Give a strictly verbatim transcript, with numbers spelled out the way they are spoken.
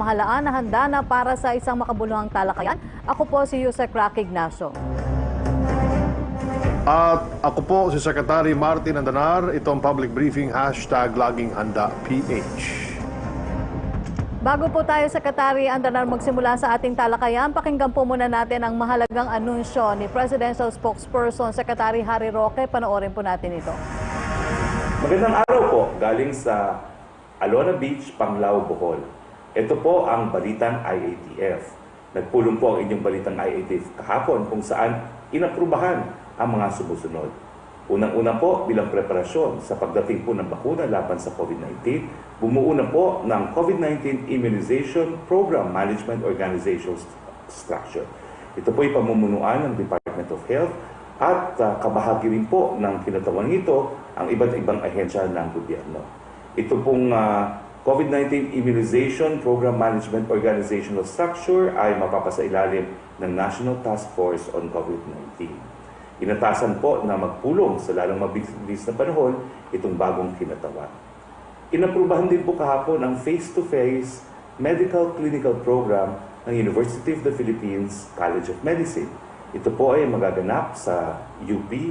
pamahalaan na handa na para sa isang makabuluhang talakayan. Ako po si Yusek Rock Ignacio. At ako po si Secretary Martin Andanar, itong public briefing, hashtag laging handa P H. Bago po tayo, Secretary Andanar, magsimula sa ating talakayan, pakinggan po muna natin ang mahalagang anunsyo ni Presidential Spokesperson Secretary Harry Roque. Panoorin po natin ito. Magandang araw po, galing sa Alona Beach, Panglao, Bohol. Ito po ang Balitang I A T F. Nagpulong po ang inyong Balitang I A T F kahapon kung saan inaprubahan ang mga sumusunod. Unang-una po, bilang preparasyon sa pagdating po ng bakuna laban sa COVID-19, bumuo na po ng COVID-19 Immunization Program Management Organization Structure. Ito po'y pamumunuan ng Department of Health at uh, kabahagi rin po ng kinatawan nito ang iba't ibang ahensya ng gobyerno. Ito pong uh, COVID-19 Immunization Program Management Organizational Structure ay mapapasailalim ng National Task Force on COVID-19. Inatasan po na magpulong sa lalong mabilis na panahon itong bagong kinatawan. Inaprubahan din po kahapon ang face-to-face medical clinical program ng University of the Philippines College of Medicine. Ito po ay magaganap sa U P,